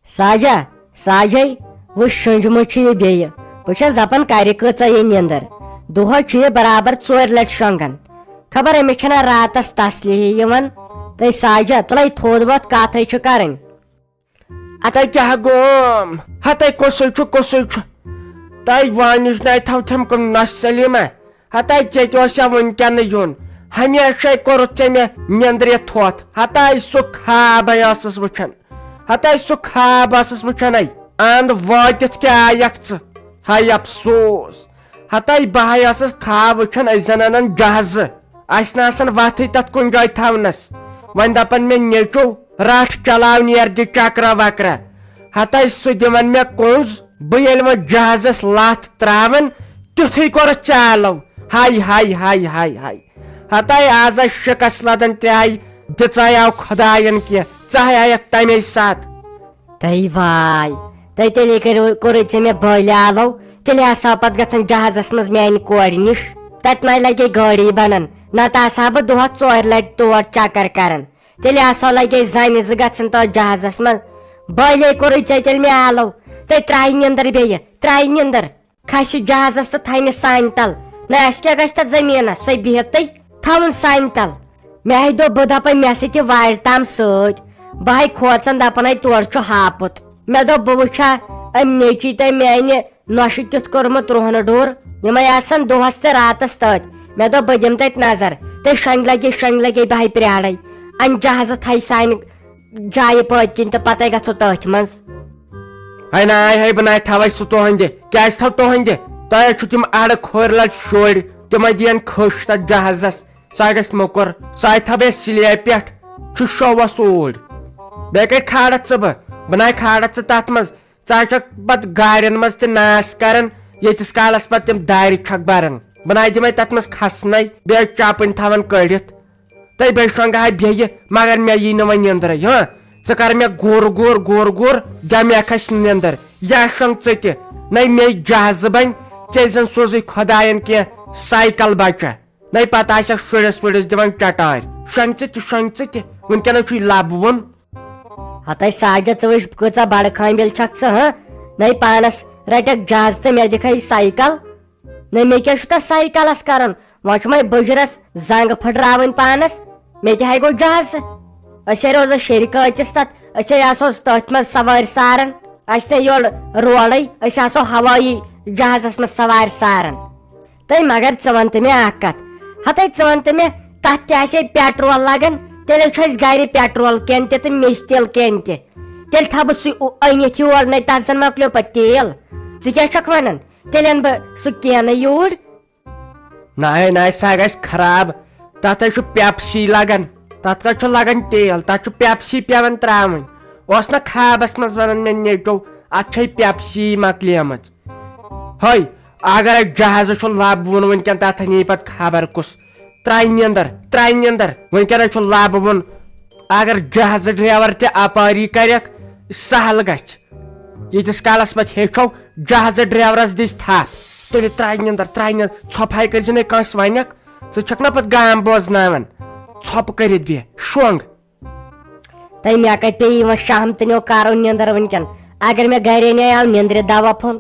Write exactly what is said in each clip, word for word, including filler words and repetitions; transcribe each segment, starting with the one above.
ساجہ، ساجے، وٕچھ شٔنٛجمٕژ چھِ یہِ بیٚیہِ۔ بہٕ چھَس دَپان، کَرِ کۭژاہ یہِ نیٚنٛدٕر؟ دۄہَس چھُ یہِ برابر ژورِ لَٹہِ شۄنٛگان۔ خبر أمِس چھَنہ راتَس تسلی یِوان۔ تہٕ ساجہ، تُلَے تھوٚد وۄتھ، کَتھٕے چھِ کَرٕنۍ۔ اَتَے کیٛاہ گوم؟ ہَتَے کُسُے چھُ، کُسُے چھُ؟ تۄہہِ وانِج نَے تھاو تھَم کُن نۄشہِ سلیٖمہ۔ ہتاے، ژےٚ تہِ اوس یا وٕنکیٚنٕے یُن؟ ہمیشے کوٚرُتھ ژےٚ مےٚ نیٚنٛدرِ تھوٚتھ۔ ہتاے، سُہ خوابے ٲسٕس وٕچھان۔ ہتاے، سُہ خواب ٲسٕس وٕچھان۔ اَے، اَنٛد وٲتِتھ کیٛاہ آیکھ ژٕ؟ ہاے افسوس۔ ہتاے، بہٕ ہاے ٲسٕس خواب وٕچھان، أسۍ زن انان جہازٕ۔ اسہِ نہٕ آسان وتھٕے تتھ کُنہِ جایہِ تھاونس۔ وۄنۍ دپان مےٚ نیٚچو، رٹھ چلاو نیر دِ چکرا وکرا۔ ہتاے، سُہ دِوان مےٚ کُنٛز۔ بہٕ ییٚلہِ وۄنۍ جہازس لتھ تراون، تیُتھُے کوٚرُتھ ژےٚ آلو۔ ہاے، ہاے، ہاے، ہاے، ہاے۔ ہتاے، آز آے شِکس لدن ترٛایہِ، دِژاے آو خۄداین کینٛہہ، ژٕ ہاے آیکھ تمے ساتہٕ۔ تَے واے، تَے تیٚلے کٔرِو، کوٚرُے ژےٚ مےٚ بٲلہِ آلو، تیٚلہِ آسہٕ ہا پتہٕ گژھان جہازس منٛز میانہِ کورِ نِش۔ تتہِ ما لگے گٲڑی بنان، نتہٕ آسہٕ ہا بہٕ دۄہس ژورِ لٹہِ تور چکر کران۔ تیٚلہِ آسہٕ ہا لگے زنہِ زٕ گژھان تتھ جہازس منٛز۔ بٲلے کوٚرُے ژےٚ تیٚلہِ مےٚ آلو، تَے ترٛایہِ نیٚنٛدٕر بیٚیہِ، ترٛایہِ نیٚنٛدٕر۔ کھسہِ جہازس تہٕ تھاونہِ سانہِ تل۔ نہ، اسہِ کیٛاہ گژھِ تتھ زٔمیٖنس؟ سۄے بِہِتھ تہٕ تھاوُن سانہِ تل۔ مےٚ ہے دوٚپ، بہٕ دپے، مےٚ سۭتۍ یہِ وارِ تام سۭتۍ۔ بہٕ ہے کھوژان، دپان ہے، تورٕ چھُ ہاپُت۔ مےٚ دوٚپ، بہٕ وٕچھا أمۍ نیٚچی تہٕ میانہِ نۄشہِ کیُتھ کوٚرمُت رُہنہٕ ڈوٗر۔ یِمے آسن دۄہس تہٕ راتس تٔتھۍ۔ مےٚ دوٚپ، بہٕ دِمہٕ تتہِ نظر۔ تہٕ شۄنٛگۍ لگے، شۄنٛگۍ لگے بہٕ ہے پرٛارے۔ انہِ جہازٕ تھایہِ سانہِ جایہِ پٔتۍ کِنۍ تہٕ پتے گژھو تٔتھۍ منٛز۔ ہے ناے، ہے بہٕ ناے تھاوے سُہ تُہنٛدِ۔ کیٛازِ تھاو تُہنٛدِ؟ تۄہہِ چھُ تِم اڑٕ کھورۍ لٹہِ شُرۍ، تِمے دِین کھٔش تتھ جہازس۔ سُہ گژھِ موٚکُر، سُہ تھاوٕ بہٕ سلیبہِ پٮ۪ٹھ۔ چھُ شوس اوٗرۍ۔ بیٚیہِ کتہِ کھالکھ ژٕ بہٕ؟ بہٕ ناے کھالکھ ژٕ تتھ منٛز۔ ژٕ ہا چھکھ پتہٕ گاڑٮ۪ن منٛز تہِ ناس کران، ییٖتِس کالس پتہٕ تِم دارِ چھکھ بران۔ بہٕ ناے دِمے تتھ منٛز کھسنَے، بیٚیہِ چپٕنۍ تھاوان کٔڑِتھ۔ تہٕ بیٚیہِ شۄنٛگہٕ ہا بیٚیہِ، مگر مےٚ یی نہٕ وۄنۍ نیٚنٛدرٕے۔ ہاں، ژٕ کر مےٚ گُر گُر گُر گُر، دِ مےٚ کھسہِ نیٚنٛدٕر۔ یا شۄنٛگ ژٕ تہِ، نَے مے جہازٕ بنہِ، ژےٚ زن سوزُے خۄداین کینٛہہ سایکل بچہ۔ نَے پتہٕ آسٮ۪کھ شُرِس وُرِس دِوان چٹارۍ۔ شۄنٛگ ژٕ تہِ، شۄنٛگ ژٕ تہِ، وٕنکیٚنس چھُے لبہٕ وُن۔ ہتاے ساجد، ژٕ وٕچھ کۭژاہ بڑٕ کھامِل چھکھ ژٕ، ہاں؟ نَے پانس رٹکھ جہازٕ تہٕ مےٚ دِکھے سایکل۔ نہ، مےٚ کیٛاہ چھُ تَتھ سایکلَس کَرُن؟ وۄنۍ چھُ مےٚ بُجرَس زنٛگ پھٕٹراوٕنۍ پانَس۔ مےٚ تہِ ہَے گوٚو جہازٕ۔ أسۍ ہے روزو شیٚرِ کٲتِس تَتھ، أسۍ ہے آسو تٔتھۍ منٛز سوارِ ساران۔ اَسہِ تہِ یورٕ روڈٕے، أسۍ آسو ہوٲیی جہازَس منٛز سوارِ ساران۔ تہٕ مگر ژٕ وَن تہٕ مےٚ اَکھ کَتھ، ہَتَے ژٕ وَن تہٕ مےٚ، تَتھ تہِ آسہِ ہے پیٹرول لَگان، تیٚلہِ چھُ اَسہِ گَرِ پیٹرول کٮ۪ن تہِ تہٕ میٚژِ تیٖل کٮ۪ن تہِ۔ تیٚلہِ تھاوٕ بہٕ سُے اُ-، أنِتھ یور، نَے تَتھ زَن مۄکلیو پَتہٕ تیٖل۔ ژٕ کیٛاہ چھَکھ وَنان؟ تیٚلہِ اَنہٕ بہٕ سُہ کینہٕ یوٗرۍ۔ ناے، ناے، سۄ گژھِ خراب۔ تَتھ حظ چھُ پیپسی لگان۔ تَتھ کَتھ چھُ لگان تیل؟ تَتھ چھُ پیپسی پٮ۪وان ترٛاوٕنۍ۔ اوس نہ خوابَس منٛز وَنان مےٚ نیٚچو، اَتھ چھے پیپسی مۄکلیمٕژ۔ ہے، اگر جہازٕ چھُ لَبہٕ وُن وٕنکٮ۪ن، تَتھ نی پَتہٕ خبر کُس۔ ترٛایہِ نیٚنٛدٕر، ترٛایہِ نیٚنٛدٕر۔ وٕنکٮ۪نَس چھُ لَبہٕ وُن۔ اگر جہازٕ ڈرٛیوَر تہِ اَپٲری کَرٮ۪کھ، سہل گژھِ۔ ییٖتِس کالس پتہٕ ہیٚچھو جہازٕ ڈرایورس دِژ تھپھ۔ تیٚلہِ ترٛایہِ نیٚنٛدٕر، ترٛایہِ نیٚنٛدٕر۔ ژھۄپہٕ ہاے کٔرۍ زِ نَے کٲنٛسہِ وَنٮ۪کھ، ژٕ چھَکھ نہ پتہٕ گام بوزناوان۔ ژھۄپہٕ کٔرِتھ بیٚہہ، شۄنٛگ۔ تَے مےٚ کَتہِ پیٚیہِ یِوان شام تہٕ نیو کَرُن نیٚنٛدٕر وٕنکٮ۪ن؟ اگر مےٚ گرے نے آو نیٚنٛدرِ دوا پھوٚل،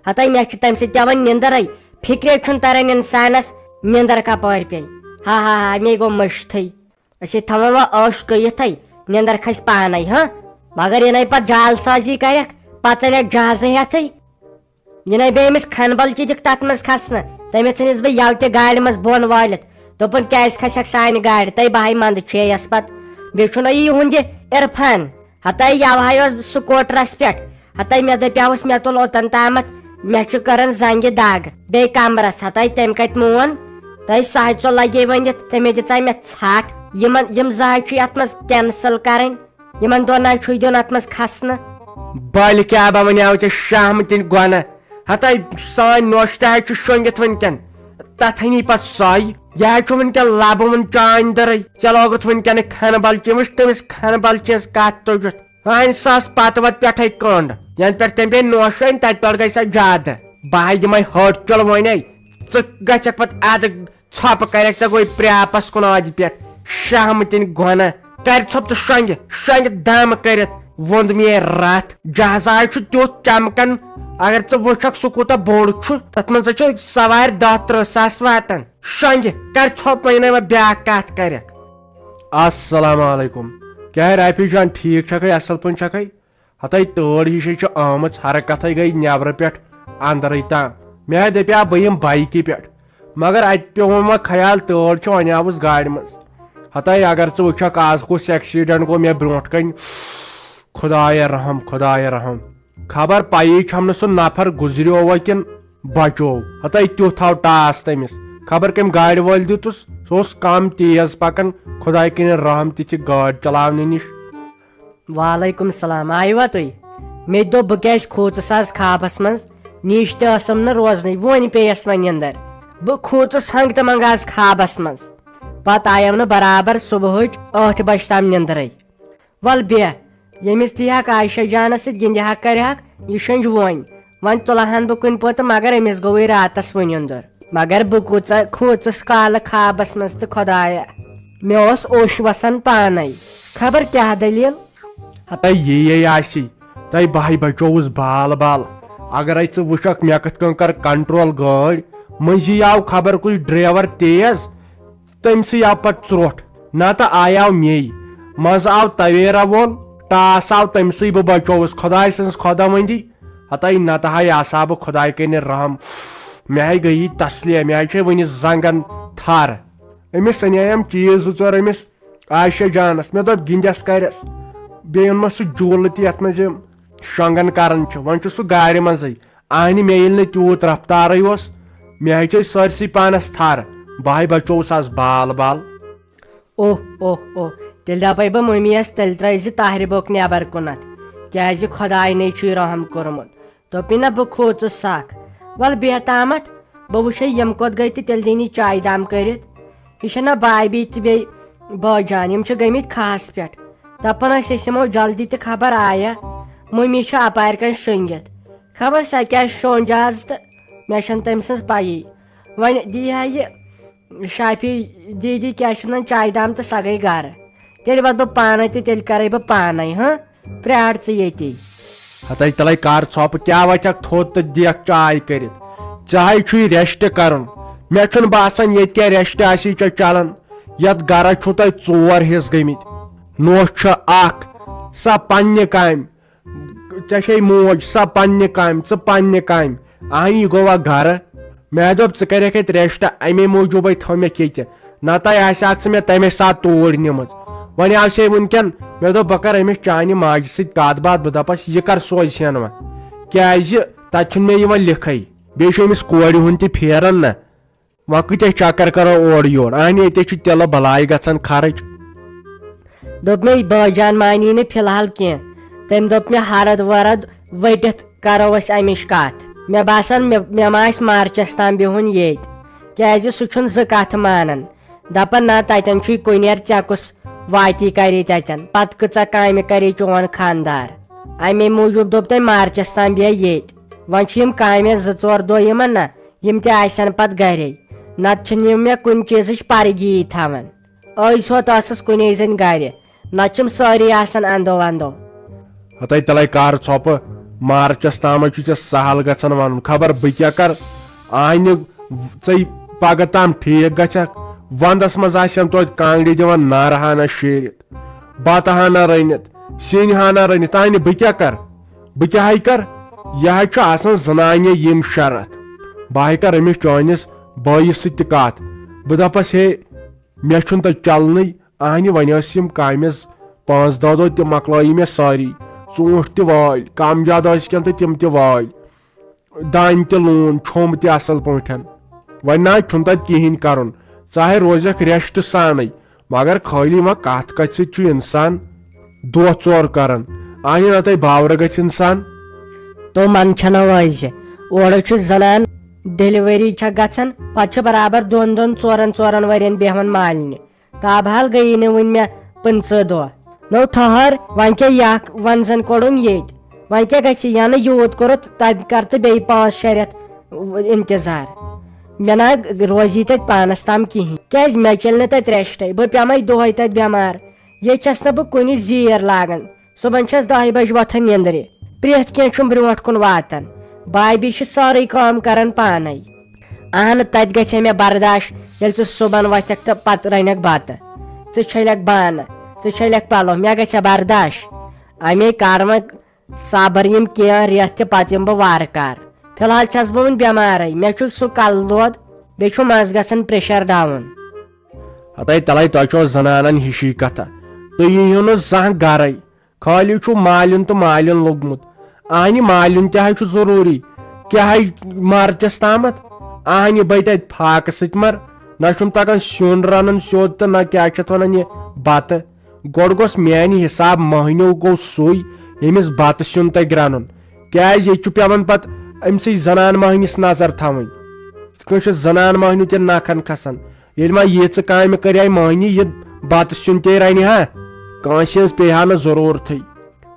ہَتَے مےٚ چھِ تَمہِ سۭتۍ پٮ۪وان نیٚنٛدٕرَے۔ فِکرے چھُنہٕ تَران اِنسانَس، نیٚنٛدٕر کَپٲرۍ پیٚیہِ۔ ہا ہا ہا، مے گوٚو مٔشتھٕے۔ أسۍ ہے تھاوان وۄنۍ عٲش کٔرِتھٕے، نیٚنٛدٕر کھسہِ پانے، ہاں؟ مگر یہِ نَے پتہٕ جعل سازی کرٮ۪کھ، پتہٕ ژَلٮ۪کھ جہازٕ ہٮ۪تھٕے۔ یہِ نَے بیٚیہِ أمِس کھنبل تہِ دِکھ تَتھ منٛز کھسنہٕ، تٔمِس ژھٕنِس بہٕ یَوٕ تہِ گاڑِ منٛز بۄن وٲلِتھ۔ دوٚپُن، کیٛازِ کھسٮ۪کھ سانہِ گاڑِ؟ تَے بہٕ ہاے منٛدٕ چھیٚیَس پتہٕ۔ بیٚیہِ چھُنہ یہِ یِہُنٛد یہِ عرفان۔ ہتاے یوہے اوس سکوٹرس پٮ۪ٹھ۔ ہتاے مےٚ دپیاوُس مےٚ تُل اوٚتن تامتھ، مےٚ چھُ کران زنگہِ دگ بیٚیہِ کمرس۔ ہتاے تٔمۍ کتہِ مون؟ تہٕ سُہ ہاے ژوٚل لگے ؤنِتھ، تٔمۍ دِژاے مےٚ ژھٹھ۔ یِمن، یِم زٕ ہاے چھِ اتھ منٛز cancel کرٕنۍ۔ یِمن دۄن ہاے چھُے دیُن اتھ منٛز کھسنہٕ۔ بالہِ کیٛاہ بہ ونیاو ژےٚ شہمتٕنۍ گۄنہ؟ ہتاے سٲنۍ نوش تہِ ہاے چھُ شۄنگِتھ وٕنکٮ۪ن۔ تتھنی پتہٕ سۄے۔ یہِ ہاے چھُ وٕنکٮ۪ن لبہٕ وُن چانہِ دٔرٕے۔ ژےٚ لوگُتھ وٕنکٮ۪نٕے کھنہٕ بلچہِ، وٕچھ تٔمِس کھنہٕ بلچہِ ہٕنٛز کتھ تُجُتھ۔ ہانہِ ساس پتہٕ وتہٕ پٮ۪ٹھے کٔنٛڈ، ینہٕ پٮ۪ٹھ تٔمۍ بیٚیہِ نوشٲنۍ، تتہِ پٮ۪ٹھ گٔے سۄ زیادٕ۔ بہٕ ہاے دِمے ہٲٹ چُل وۄنے۔ ژٕ گژھکھ پتہٕ ادٕ ژھۄپہٕ کرکھ، ژےٚ گوٚے پرٛاپس کُن ادِ پٮ۪ٹھ۔ شہمتٕنۍ گۄنہ۔ کرِ ژھۄپہٕ تہٕ شۄنٛگہِ، شۄنٛگہِ دم کٔرِتھ۔ ووٚند مے رتھ، جہازا چھُ تیُتھ چمکان، اگر ژٕ وٕچھکھ سُہ کوٗتاہ بوٚڑ چھُ، تتھ منٛز چھِ سوارِ دہ ترٕہ ساس واتان۔ شۄنٛگہِ، کر ژھۄپ وۄنۍ وۄنۍ بیٛاکھ کتھ کرکھ۔ السلام علیکم۔ کیٛاہ رافی جان، ٹھیٖک چھکھے، اصل پٲٹھۍ چھکھے؟ ہتاے تۭر ہِشے چھِ آمٕژ، ہر کتھے گٔے نیبرٕ پٮ۪ٹھ اندرٕے تام۔ مےٚ دپیٛاو بہٕ یِمہٕ بایکہِ پٮ۪ٹھ، مگر اتہِ پیوٚو مےٚ خیال تۭر چھِ، وۄنۍ آوُس گاڑِ منٛز۔ ہتاے اگر ژٕ وٕچھکھ آز کُس ایکسیڈنٹ گوٚو مےٚ برونٛٹھ کنۍ، خدایا رحم، خدایا رحم۔ خبر پیی چھم نہٕ سُہ نفر گُزریووا کِنہٕ بچوو۔ ہتاے تیُتھ آو ٹاس تٔمِس۔ خبر کٔمۍ گاڑِ وٲلۍ دیُتُس، سُہ اوس کم تیز پکان۔ خداے کٔرِن رحم تِژھِ گٲڑۍ چلاونہٕ نِش۔ وعلیکم السلام، آیوا تُہۍ؟ مےٚ تہِ دوٚپ، بہٕ کیٛازِ کھوٗژُس آز خابس منٛز؟ نیٖج تہِ ٲسٕم نہٕ روزنٕے، وۄنۍ پیٚیس وۄنۍ نِندٕر۔ بہٕ کھوٗژُس ہنٛگ تہٕ منٛگ آز خابس منٛز۔ پتہٕ آیم نہٕ برابر صبحٕچ ٲٹھِ بجہِ تام نِندرٕے۔ ول بیٚہہ، ییٚمِس تہِ ہٮ۪کھ عایشہ جانس سۭتۍ گِنٛدِ ہا کرِ ہاکھ، یہِ شۄنٛگہِ وۄنۍ۔ وۄنۍ تُلہٕ ہن بہٕ کُنہِ پوتہٕ، مگر أمِس گوٚوٕے راتس وُنہِ اندُر۔ مگر بہٕ کوٗژاہ کھوٗژُس کالہٕ خابس منٛز تہٕ خۄدایا، مےٚ اوس اوٚش وسان پانے۔ خبر کیٛاہ دٔلیٖل؟ ہتا یی آسی، تۄہہِ بہہِ بچووُس بال بال۔ اگرے ژٕ وٕچھکھ مےٚ کِتھ کٔنۍ کٔر کنٹرول گٲڑۍ، مٔنٛزی آو خبر کُس ڈرایور تیز، تٔمۍ سٕے آو پتہٕ ژرٛوٹھ، نتہٕ آیاو میے۔ منٛزٕ آو تویرا وول، ٹاس آو تٔمۍ سٕے، بہٕ بچووُس خۄداے سٕنٛز خۄداوندی۔ ہتاے نتہٕ ہاے آسہٕ ہا بہٕ خۄداے کٔرِنۍ رحم۔ مےٚ ہاے گٔیی تسلیہ، مےٚ ہاے چھے وُنہِ زنٛگن تھر۔ أمِس اَنییم چیٖز زٕ ژور أمِس عایشہ جانس، مےٚ دوٚپ گِنٛدٮ۪س کرٮ۪س۔ بیٚیہِ اوٚنمس سُہ جوٗلہٕ تہِ یتھ منٛز یِم شۄنٛگان کران چھِ، وۄنۍ چھُ سُہ گاڑِ منٛزٕے۔ اہنہِ مےٚ ییٚلہِ نہٕ تیوٗت رفتارٕے اوس، مےٚ ہے چھے سٲرسٕے پانس تھر۔ بہٕ ہے بچووُس آز بال بال۔ اوہ، اوہ، اوہ، تیٚلہِ دپے بہٕ مٔمی یس، تیٚلہِ ترٲے زِ تاہرِ بوٚک نٮ۪بر کُنتھ، کیازِ خۄداے نے چھُے رحم کوٚرمُت۔ دوٚپُے نہ بہٕ کھوٗژُس سکھ۔ ول بیٚہہ تامتھ، بہٕ وٕچھے یِم کوٚت گٔے تہٕ تیٚلہِ دِنی چایہِ دام کٔرِتھ۔ یہِ چھےٚ نہ بابی تہٕ بیٚیہِ بٲے جان، یِم چھِ گٔمٕتۍ کھہس پٮ۪ٹھ۔ دپان ٲسۍ أسۍ یِمو جلدی تہٕ خبر آیا۔ مٔمی چھِ اپارِ کنۍ شٔنگِتھ۔ خبر سۄ کیازِ شونج آز تہٕ مےٚ چھَنہٕ تٔمۍ سٕنٛز پَیی۔ وۄنۍ دی ہا یہِ شافی دیٖدی کیٛاہ چھِ وَنان چایہِ دام تہٕ سۄ گٔے گَرٕ۔ تیٚلہِ وَتہٕ بہٕ پانَے تہٕ تیٚلہِ کَرَے بہٕ پانَے، ہاں؟ پرٛار ژٕ ییٚتی۔ ہَتَے تَلَے کَر ژھۄپہٕ، کیٛاہ وَتھَکھ تھوٚد تہٕ دِیَکھ چاے کٔرِتھ؟ ژےٚ ہَے چھُے rest کَرُن۔ مےٚ چھُنہٕ باسان ییٚتہِ کیٛاہ rest آسی ژےٚ چَلان۔ یَتھ گَرَس چھُو تۄہہِ ژور حِصہٕ گٔمٕتۍ۔ نوٚش چھُ اَکھ، سۄ پنٛنہِ کامہِ۔ ژےٚ چھے موج، سۄ پننہِ کامہِ، ژٕ پننہِ کامہِ۔ اہنی گوٚوا گرٕ۔ مےٚ دوٚپ، ژٕ کرکھ اتہِ rest، امے موٗجوٗبے تھٲو مےٚ ییٚتہِ۔ نتہٕ آسہِ ہاکھ ژٕ مےٚ تمے ساتہٕ توٗرۍ نِمٕژ۔ وۄنۍ آو سے وُنکٮ۪ن، مےٚ دوٚپ، بہٕ کرٕ أمِس چانہِ ماجہِ سۭتۍ کتھ باتھ، بہٕ دپس، یہِ کر سوزِ ہن وۄنۍ؟ کیازِ تتہِ چھُنہٕ مےٚ یِوان لیکھے۔ بیٚیہِ چھُ أمِس کورِ ہُنٛد تہِ پھیران نہ۔ وۄنۍ کۭتیاہ چکر کرو اورٕ یورٕ؟ اہنہِ، ییٚتہِ چھُ تِلہٕ بلاے گژھان خرٕچ۔ دوٚپ مےٚ، بٲے جان مانی نہٕ فی الحال کینٛہہ۔ تٔمۍ دوٚپ مےٚ، ہرد ورد ؤٹِتھ کرو أسۍ امِچ کتھ۔ مےٚ باسان، مےٚ، مےٚ ما آسہِ مارچس تام بِہُن ییٚتہِ، کیازِ سُہ چھُنہٕ زٕ کتھٕ مانان۔ دپان، نہ، تتٮ۪ن چھُے کُنیر، ژےٚ کُس واتی کرے تتٮ۪ن؟ پتہٕ کۭژاہ کامہِ کرے چون خاندار؟ امے موٗجوٗب دوٚپ تٔمۍ، مارچس تام بیٚہہ ییٚتۍ۔ وۄنۍ چھِ یِم کامہِ زٕ ژور دۄہ یِمن نہ، یِم تہِ آسن پتہٕ گرے۔ نتہٕ چھِنہٕ یِم مےٚ کُنہِ چیٖزٕچ پرگی تھاوان۔ أزۍ ہوت ٲسٕس کُنے زٔنۍ گرِ، نتہٕ چھِم سٲری آسان اندو اندو۔ ہتے تلے کر ژھۄپہٕ، مارچس تامے چھُ ژےٚ سہل گژھان ونُن۔ خبر بہٕ کیٛاہ کر، آنہِ ژے پگہہ تام ٹھیٖک گژھکھ۔ ونٛدس منٛز آسن توتہِ کانٛگرِ دِوان نارٕ ہنا شیرِتھ، بتہٕ ہنا رٔنِتھ، سِنۍ ہنا رٔنِتھ۔ آنہِ بہٕ کیٛاہ کر؟ بہٕ کیٛاہ ہے کر؟ یہِ ہے چھُ آسان زنانہِ یِم شرط۔ بہٕ ہے کر أمِس چٲنِس بٲیِس سۭتۍ تہِ کتھ۔ بہٕ دپس، ہے، مےٚ چھُنہٕ تتہِ چلنٕے۔ اہنہِ وۄنۍ ٲسۍ یِم کامہِ پانٛژھ دہ دۄہ، تِم مۄکلٲیی مےٚ سٲری۔ ژوٗنٛٹھۍ تہِ وٲلۍ، کم زیادٕ ٲسۍ کینٛہہ تہٕ تِم تہِ وٲلۍ۔ دانہِ تہِ لوٗن، چھوٚمب تہِ اصل پٲٹھۍ۔ وۄنۍ نہ چھُنہٕ تتہِ کِہیٖنۍ کرُن۔ ژٕ ہے روزکھ rest سانٕے۔ مگر خٲلی وۄنۍ کتھ کتھِ سۭتۍ چھُ انسان دۄہ ژور کران۔ اہنہِ نہ تۄہہِ باورٕ گژھِ انسان۔ تو من چھنہ وٲزِ۔ اورٕ چھُ زنان delivery چھےٚ گژھان، پتہٕ چھِ برابر دۄن دۄن ژورن ژورن ؤرین بیہوان مالنہِ۔ تابحال گٔیی نہٕ وُنہِ مےٚ پٕنٛژٕہ دۄہ۔ نو ٹھہر، وۄنۍ کیٛاہ یکھ وۄنۍ زن کوٚڑُم ییٚتۍ۔ وۄنۍ کیٛاہ گژھِ، ینہٕ یوٗت کوٚرُتھ، تتہِ کر تہٕ بیٚیہِ پانٛژھ شےٚ رٮ۪تھ انتظار۔ مےٚ نہ روزی تتہِ پانس تام کِہینۍ، کیازِ مےٚ چلہِ نہٕ تتہِ rest۔ بہٕ پیمے دۄہے تتہِ بٮ۪مار۔ ییٚتہِ چھس نہٕ بہٕ کُنہِ زیٖر لاگان۔ صُبحن چھَس دَہہِ بجہِ وۄتھان نیٚنٛدرِ۔ پرٛٮ۪تھ کینٛہہ چھُم برٛونٛٹھ کُن واتان۔ بھابھی چھِ سٲرٕے کٲم کران پانے۔ اہنہٕ، تتہِ گژھِ مےٚ برداش، ییٚلہِ ژٕ صُبحن وۄتھکھ تہٕ پتہٕ رنکھ بتہٕ۔ ژٕ چھٔلکھ بانہٕ، ژٕ چھٔلکھ پلو، مےٚ گژھِ برداش۔ امے کارٕ وۄنۍ صبر یِم کینٛہہ رٮ۪تھ تہِ، پتہٕ یِمہٕ بہٕ وارٕ کارٕ۔ فی الحال چھَس بہٕ وُنہِ بٮ۪مارٕے، مےٚ چھُ سُہ کلہٕ دود، بیٚیہِ چھُ منٛزٕ گژھان pressure down۔ ہتے تلے، تۄہہِ چھو زنانن ہِشی کتھا۔ تُہۍ یِیِو نہٕ زانٛہہ گرے۔ خٲلی چھُو مالیُن تہٕ مالیُن لوٚگمُت۔ اہنہِ، مالیُن تہِ حظ چھُ ضروٗری۔ کیٛاہ حظ مرتِس تامتھ؟ اہنہِ، بے تتہِ فاقہٕ سۭتۍ مر۔ نہ چھُم تگان سیُن رنُن سیوٚد تہٕ نہ کیٛاہ چھِ اتھ ونان یہِ بتہٕ۔ گۄڈٕ گوٚژھ میانہِ حساب مٔہنیو گوٚو سُے، ییٚمِس بتہٕ سیُن تگہِ رنُن۔ کیٛازِ ییٚتہِ چھُ پٮ۪وان پتہٕ أمۍ سٕے زنان مٔہنِس نظر تھاوٕنۍ۔ یِتھ کٔنۍ چھِ زنان مٔہنیو تہِ نکھن کھسان۔ ییٚلہِ وۄنۍ ییٖژٕ کامہِ کریے مٔہنی، یہِ بتہٕ سیُن تہِ رنہِ ہا، کٲنٛسہِ ہٕنٛز پیٚیہِ ہا نہٕ ضروٗرتھٕے۔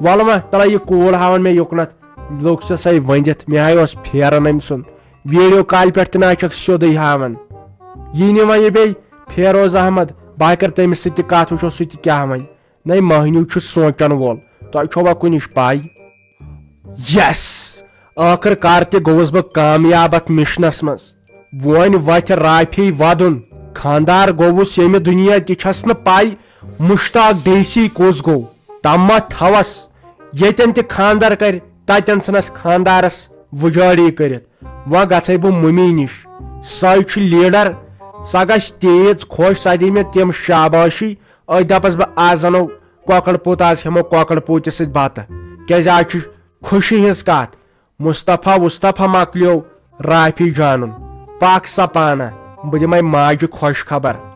وَلہٕ وۄنۍ، تَلے یہِ کوٗر ہاوان مےٚ یُکنتھ، لوٚگ ژےٚ سَے ؤنِتھ، مےٚ ہاے اوس پھیران أمۍ سُنٛد۔ ویٖڈیو کالہِ پٮ۪ٹھ تہِ نہ چھکھ سیوٚدُے ہاوان۔ یی نہٕ وۄنۍ یہِ بیٚیہِ فیروز احمد، بہٕ ہا کَرٕ تٔمِس سۭتۍ تہِ کَتھ، وٕچھو سُہ تہِ کیٛاہ وَنہِ۔ نَے مٔہنیوٗ چھُ سونٛچان وول، تۄہہِ چھوا کُنِچ پَے؟ یس! ٲخٕر کار تہِ گوٚوُس بہٕ کامیاب اتھ مشنس منٛز۔ وۄنۍ وتھِ رافی ودُن۔ خاندار گوٚوُس ییٚمہِ دُنیا تہِ چھس نہٕ پَے، مشتاق دیسی کُس گوٚو۔ تمہ تھوس، ییٚتٮ۪ن تہِ خاندر کرِ، تتٮ۪ن ژھٕنس خاندارس وُجٲڑی کٔرِتھ۔ وۄنۍ گژھے بہٕ مُمی نِش۔ سۄے چھِ لیڈر، سۄ گژھِ تیز خۄش، سۄ دِیہِ مےٚ تِم شاباشی۔ أتھۍ دپس بہٕ، از انو کۄکر پوٗت، از ہٮ۪مو کۄکر پوٗتِس سۭتۍ بتہٕ، کیازِ از چھِ خوشی ہٕنٛز کتھ۔ مصطفیٰ وصطفیٰ مۄکلیو رافی جانُن۔ پکھ سا پانہ، بہٕ دِمے ماجہِ خۄش خبر۔